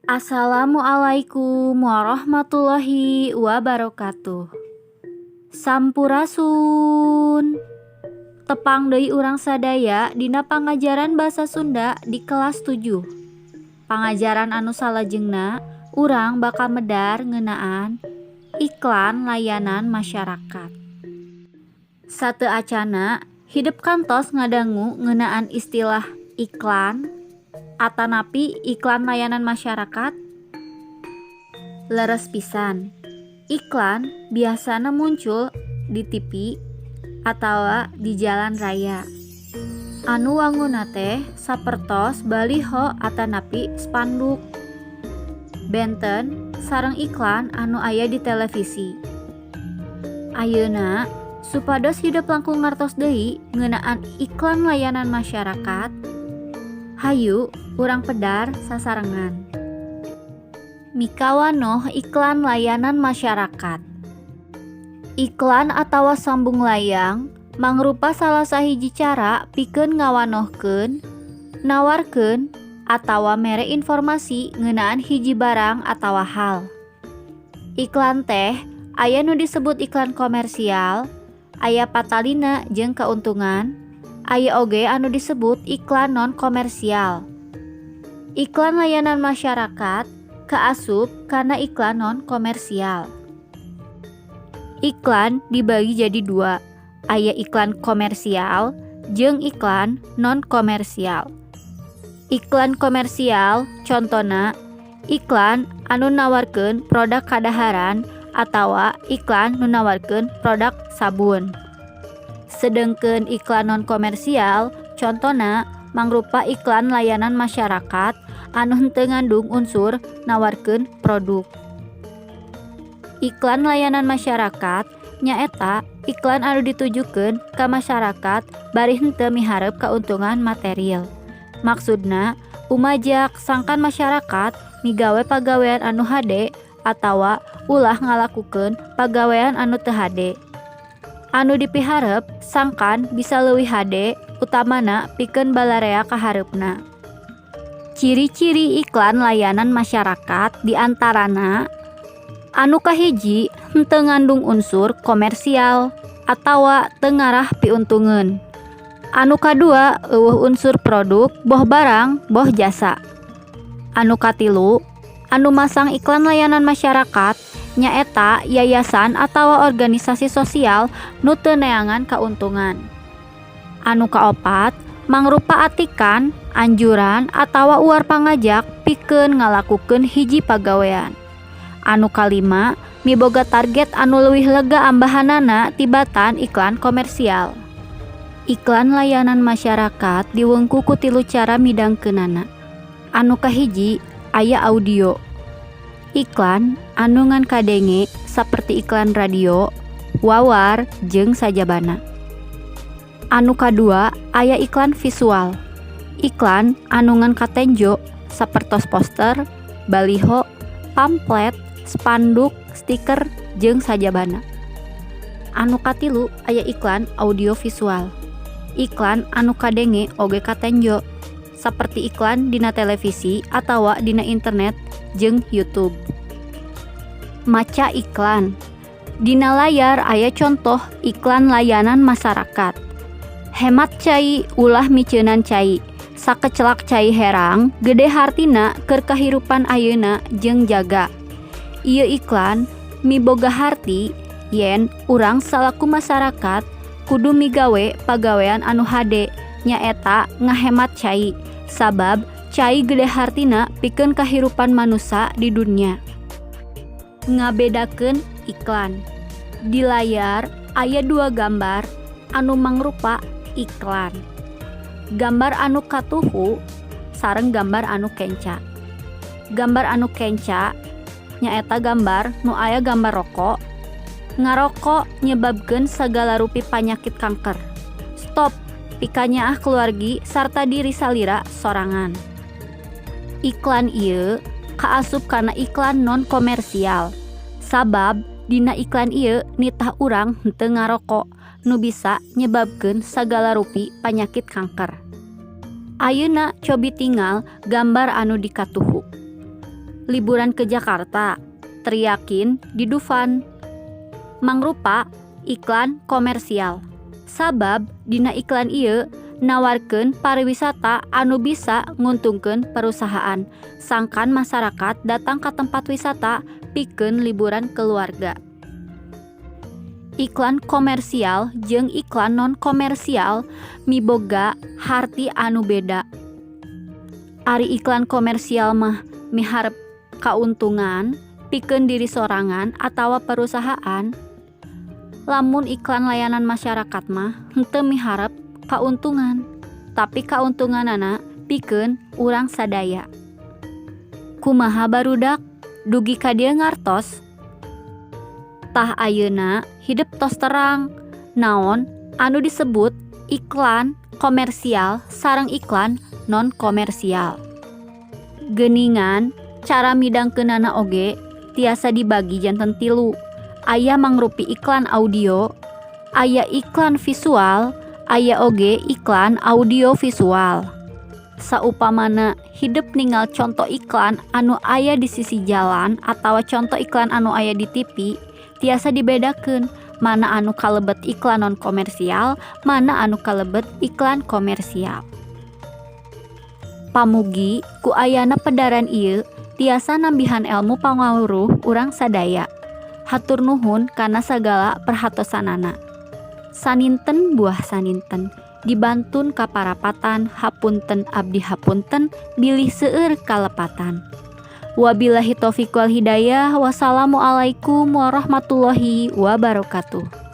Assalamualaikum warahmatullahi wabarakatuh. Sampurasun. Tepang deui urang sadaya dina pangajaran basa Sunda di kelas 7. Pangajaran anu salajengna urang bakal medar ngeunaan iklan layanan masyarakat. Sateuacanna hidep kantos ngadangu ngeunaan istilah iklan atanapi iklan layanan masyarakat? Leres pisan. Iklan biasana muncul di TV atawa di jalan raya. Anu wangunna teh sapertos baliho atanapi spanduk. Benten sareng iklan anu aya di televisi. Ayeuna supados hidep langkung ngartos deui ngeunaan iklan layanan masyarakat, hayu urang pedar sasarengan. Mikawanoh iklan layanan masyarakat. Iklan atawa sambung layang mangrupa salah sahiji cara pikeun ngawanohkeun, nawarkeun, atawa mere informasi ngeunaan hiji barang atawa hal. Iklan teh aya nu disebut iklan komersial, aya patalina jeung kauntungan, aya oge anu disebut iklan non komersial. Iklan layanan masyarakat kaasup kana iklan non komersial. Iklan dibagi jadi dua, aya iklan komersial jeung iklan non komersial. Iklan komersial contona iklan anu nawarkeun produk kadaharan atawa iklan nu nawarkeun produk sabun. Sedengkeun iklan non komersial contona mangrupa iklan layanan masyarakat anu henteu ngandung unsur nawarkeun produk. Iklan layanan masyarakat nyaeta iklan anu ditujukeun ka masyarakat bari henteu miharep kauntungan materil. Maksudna umajak sangkan masyarakat migawe pagawean anu hade atawa ulah ngalakukeun pagawean anu teu hade. Anu dipiharep sangkan bisa leuwih hade, utamana pikeun balarea kahareupna. Ciri-ciri iklan layanan masyarakat diantarana: anu kahiji, henteu ngandung unsur komersial atawa teu ngarah piuntungeun. Anu kadua, euweuh unsur produk, boh barang boh jasa. Anu katilu, anu masang iklan layanan masyarakat nyaeta yayasan atawa organisasi sosial nu teu neangan kauntungan. Anu kaopat, mangrupa atikan, anjuran, atawa uar pangajak pikeun ngalakukeun hiji pagawean. Anu kalima, miboga target anu leuwih lega ambahanana tibatan iklan komersial. Iklan layanan masyarakat diwengku ku tilu cara midangkeunana. Anu kahiji, aya audio. Iklan anu ngan kadenge saperti iklan radio, wawar, jeung sajabana. Anu kadua, aya iklan visual. Iklan anu ngan katenjo sapertos poster, baliho, pamflet, spanduk, stiker, jeung sajabana. Anu katilu, aya iklan audio visual. Iklan anu kadenge oge katenjo saperti iklan dina televisi atawa dina internet jeung YouTube. Maca iklan. Dina layar aya contoh iklan layanan masyarakat. Hemat cai, ulah miceunan cai. Sakecelak cai herang gede hartina keur kahirupan ayeuna jeung jaga. Ieu iklan miboga harti yen urang salaku masyarakat kudu migawe pagawean anu hade, nyaeta ngahemat cai, sabab cai gede hartina pikeun kahirupan manusa di dunya. Ngabedakeun iklan. Di layar aya dua gambar anu mangrupa iklan. Gambar anu katuhu sareng gambar anu kenca. Gambar anu kenca nyaeta gambar nu aya gambar rokok. Ngarokok nyebabkeun sagala rupi panyakit kanker. Stop pikanyaah keluargi sarta diri salira sorangan. Iklan ieu kaasup kana iklan non komersial, sabab dina iklan ieu nitah urang henteu ngaroko nu bisa nyebabkeun sagala rupi panyakit kanker. Ayeuna cobi tingal gambar anu dikatuhu. Liburan ke Jakarta, teriakin di Dufan, mangrupa iklan komersial. Sabab dina iklan ieu nawarkeun pariwisata anu bisa nguntungkeun perusahaan, sangkan masyarakat datang ka tempat wisata pikeun liburan keluarga. Iklan komersial jeung iklan non komersial miboga harti anu beda. Ari iklan komersial mah miharep kauntungan pikeun diri sorangan atawa perusahaan. Lamun iklan layanan masyarakat mah henteu miharep kauntungan, tapi kauntunganana pikeun urang sadaya. Kumaha, barudak, dugi ka dieu ngartos? Tah, ayeuna hidep tos terang naon anu disebut iklan komersial sareng iklan non komersial. Geuningan cara midangkeunana oge tiasa dibagi janten tilu: aya mangrupi iklan audio, aya iklan visual, aya oge iklan audio visual. Saupamana hidep ningal conto iklan anu aya di sisi jalan atawa conto iklan anu aya di TV, tiasa dibedakeun mana anu kalebet iklan non komersial, mana anu kalebet iklan komersial. Pamugi ku ayana pedaran ieu tiasa nambihan elmu pangawuruh urang sadaya. Hatur nuhun kana sagala perhatosanana. Saninten buah saninten dibantun ka parapatan, hapunten abdi hapunten bilih seueur kalepatan. Wabillahi taufik wal hidayah, wassalamualaikum warahmatullahi wabarakatuh.